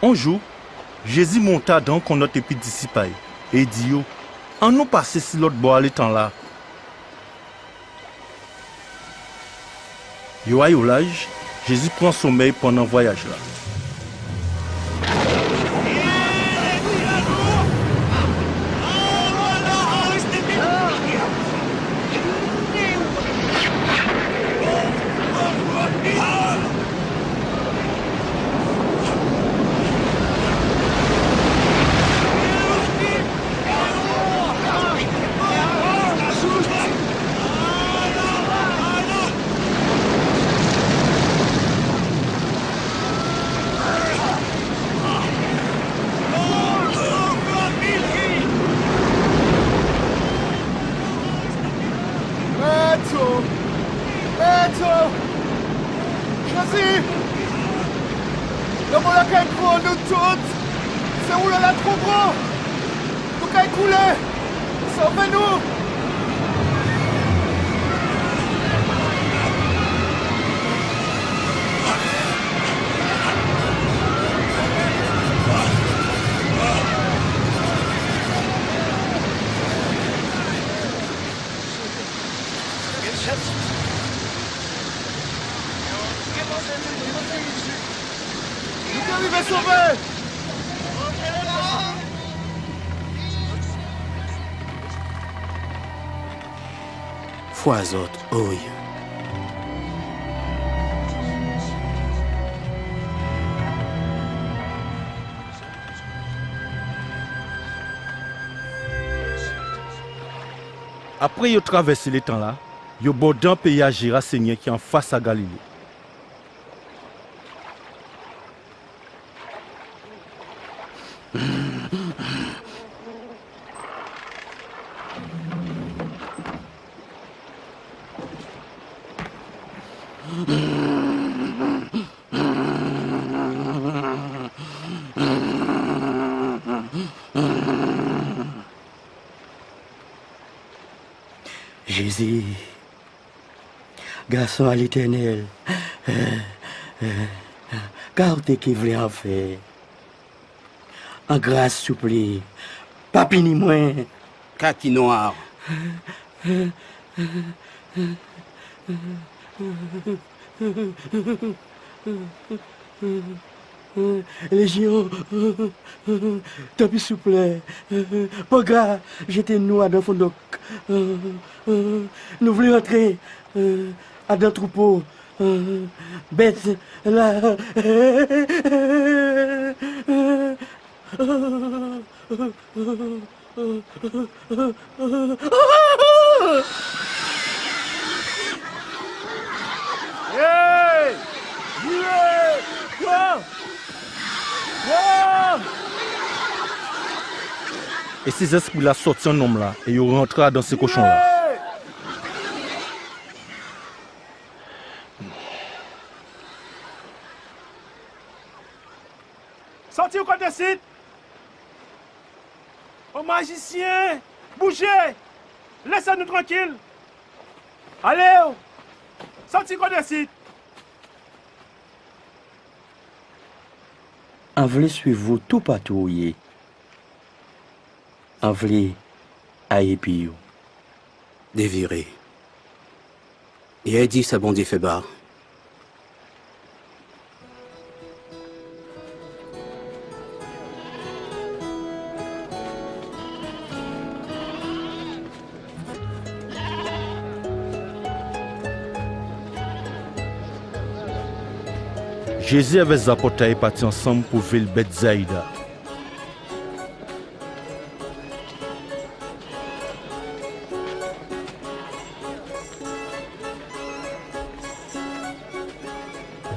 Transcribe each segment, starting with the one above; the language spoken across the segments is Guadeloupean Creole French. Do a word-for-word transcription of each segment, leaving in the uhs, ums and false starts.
On jou, Jézi monté adan on kannòt épi disip a'y, é i di yo : « Annou pasé si lòt bò a létan-la. » Yo ay o laj, Jézi pran sonmèy pandan vwayaj-la. Mèt o ! Mèt o ! Jézi ! Lanmò-la kay pran nou tout ! Sé woulo-la two gwo ! Nou kay koulé ! Sové nou ! Nou té rivé sové ! Fwa zòt, oy. Apré yo travèsé létan-la, yo bòdé an péyi a Jérasényen ki anfas a Galilé. Jézi, Gason a Létènèl, ka ou té ké vlé an fè ? An gras, souplé, pa pini mwen. Ka ki non a'w ? Léjyon, tanpri, souplé, panga jété nou adan fondòk. Nou vlé rantré adan twoupo bèt-la. Hey ! Viré ! Wo ! Wo ! É sé zèspri-la sòti an nonm-la é yo rantré adan sé kochon-la. Viré ! Sòti koté isit ! O majisyen, boujé ! Lésé nou trankil ! Alé ! Sòti koté isit ! An vlé suiv ou toupatou ou yé. An vlé ay épi ou. Déviré. Yé di sa Bondyé fè ba. Jézi avè zapòt a'y pati ansanm pou vil Bètsayida.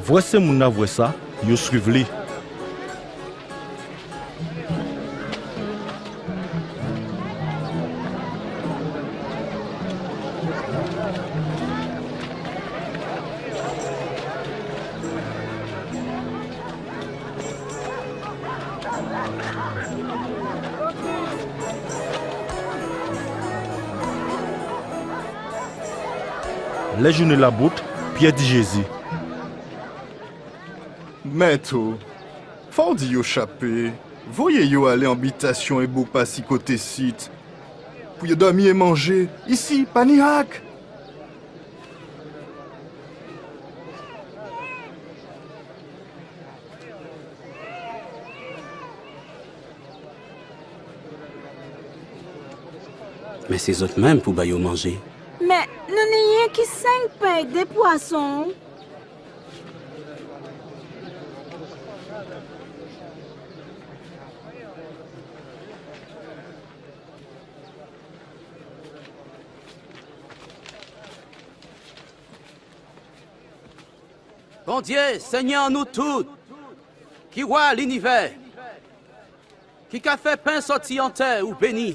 Vwè sé moun-la vwè sa, yo suiv li. Lè jouné-la bout, Pyè di Jézi : Mèt o, Fò di yo chapé, voyé yo alé an bitasyon ébou pa si koté sit, pou yo dòmi é manjé. Isi pa ni hak. Mé sé zòt menm pou ba yo manjé. Mé nou ni yenki senk pen é dé pwason. Bondyé, Sényè an nou tout, ki wa linivè, ki ka fè pen sòti an tè, ou béni.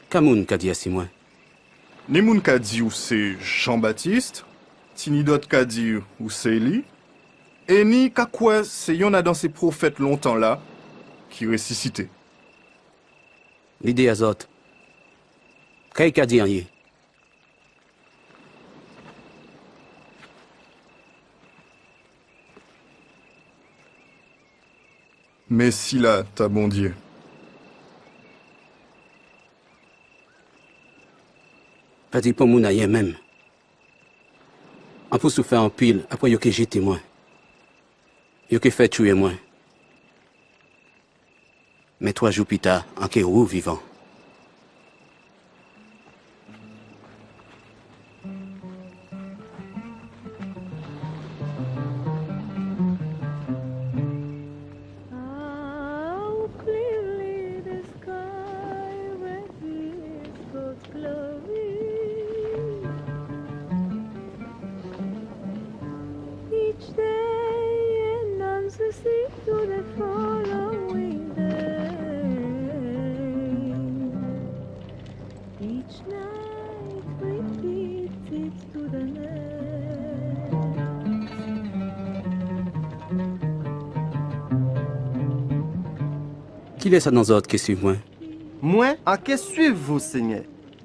Ka moun ka di asi mwen? Ni moun ka di ou sé Jan Batis, tini dòt ka di ou sé Éli, é ni ka kwè sé yonn adan sé pwofèt lontan-la ki résisité. Lidé a zòt, ka i ka di an yé? Mé sila ta Bondyé. Pa di pon moun ayen menm. An pou soufè anpil, apré yo ké jété mwen. Yo ké fè tchouyé mwen. Mé twa jou pita, an ké rouvivan. How clearly the sky reveals God's glory. Each day announces it to the following day. Each night repeats it to the next. Kilès adan zòt ké suiv mwen? Mwen, an ké suiv vou, Sényè.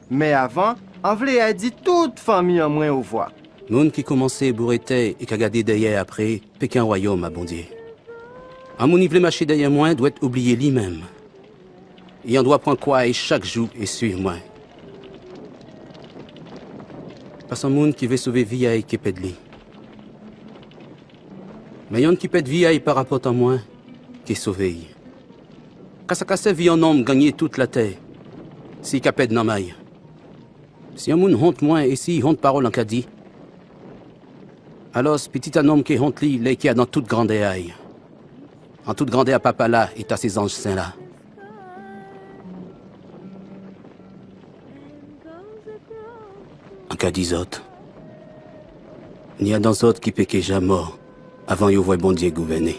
Mé avan, an vlé ay di tout fanmi an mwen ovwa. Moun ki koumansé bouré tè é ka gadé dèyè apré, pé ké an wayòm a Bondyé. An moun ki vlé maché dèyè mwen dwèt oubliyé li menm. É an dwa pran kwa a'y chak jou é suiv mwen. Pas an moun ki vlé sové vi a'y ké pèd li. Mé yonn ki pèd vi a'y parapòt a mwen ké sové'y. Ka sa ka sèvi an nonm gannyé tout latè si i ka pèd nanm a'y? Si an moun hont mwen é si i hont pawòl an ka di, alò Pitit a nonm ké hont li lè i ké adan tout grandè a'y, an tout grandè a Papa-la é ta sé zanj sen la. An ka di zòt, ni adan zòt ki pé ké ja mò avan yo vwè Bondyé gouvèné.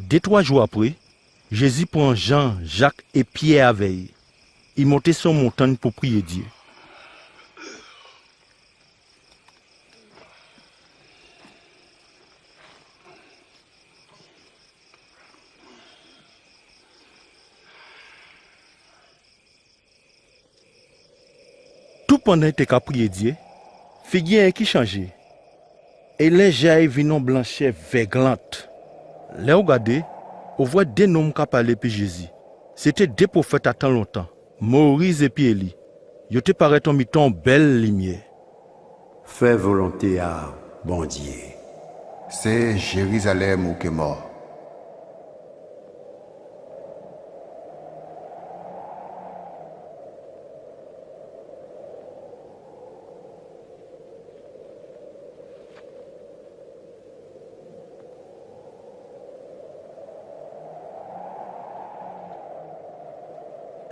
Dé twa jou apré, Jézi pran Jan, Jak é Pyè avè'y. I monté si on montangn pou priyé Dyé. pandan i té ka priyé Dyé, figi a'y ki chanjé, é lenj a'y vin on blanchè vèglant. Lè ou gadé, ou vwè dé nonm ka palé épi Jézi. Sé té dé pwofèt a tan lontan, Moyiz épi Éli. Yo té parèt an mitan on bèl limyè. Fè volonté a Bondyé. Sé Jérizalèm ou ké mò.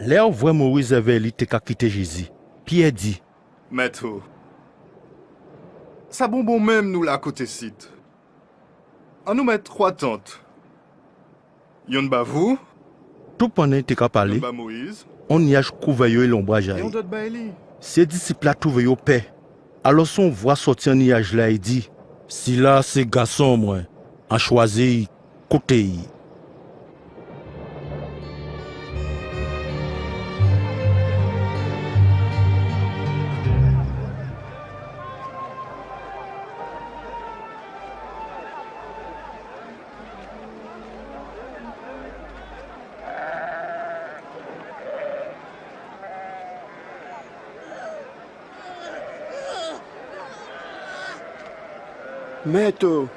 Lè ou vwè Moyiz èvè Éli té ka kité Jézi, Pyè di: Mèt o, sa bon bon menm nou la kotésit. Annou mèt twa tant. Yonn ba vou. Tou pandan i té ka palé, yonn ba Moyiz, on nyaj kouvè yo é lonbraj a'y. É on dòt ba Éli. Sé disip-la twouvé yo pè. Alòs on vwa sòti an nyaj-la é di: Sila sé Gason mwen, an chwazi'y, kouté'y. Mèt o,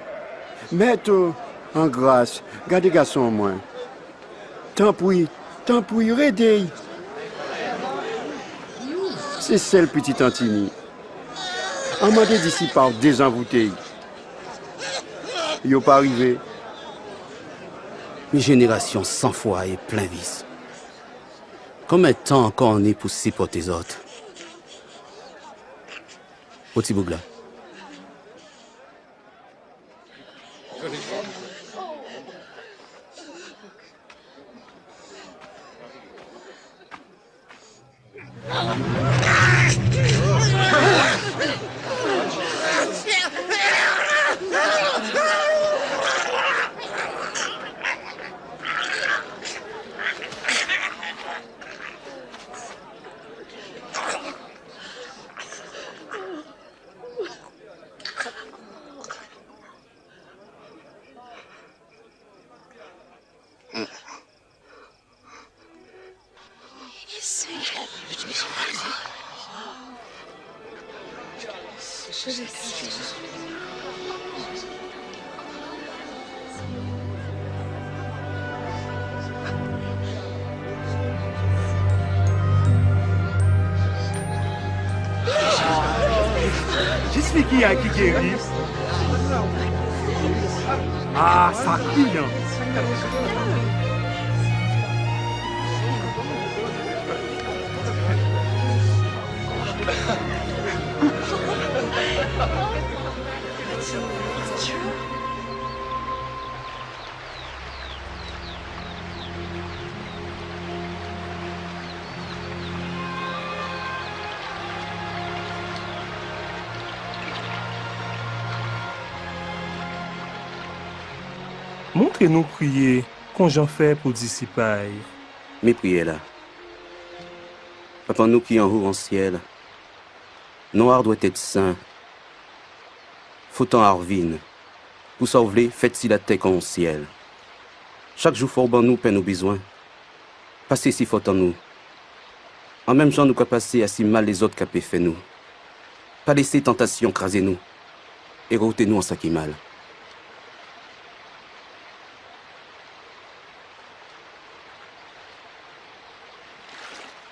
Mèt o, an gras, gadé gason mwen. Tanpri, tanpri, rédé'y. Sé sèl pitit an tini. An mandé disip a'w dézanvouté'y. Yo pa rivé. Mi jénérasyon san fwa é plen vis. Konbyen tan ankò an ni pou sipòté zòt? O ti boug-la. Jis figi a'y ki géri. Ah, sa kriyan. Montré nou priyé kon Jan fè pou disip a'y. Mi priyè-la. Papa nou ki anwo an syèl, non a'w dwèt èt sen. Fò tan a'w vin. Pou sa ou vlé fèt si latè kon an syèl. Chak jou fò'w ban nou pen nou bizwen. Pasé si fòt an nou, an menm jan nou ka pasé asi mal lézòt ka pé fè nou. Pa lésé tantasyon krazé nou, é woté nou an sa ki mal.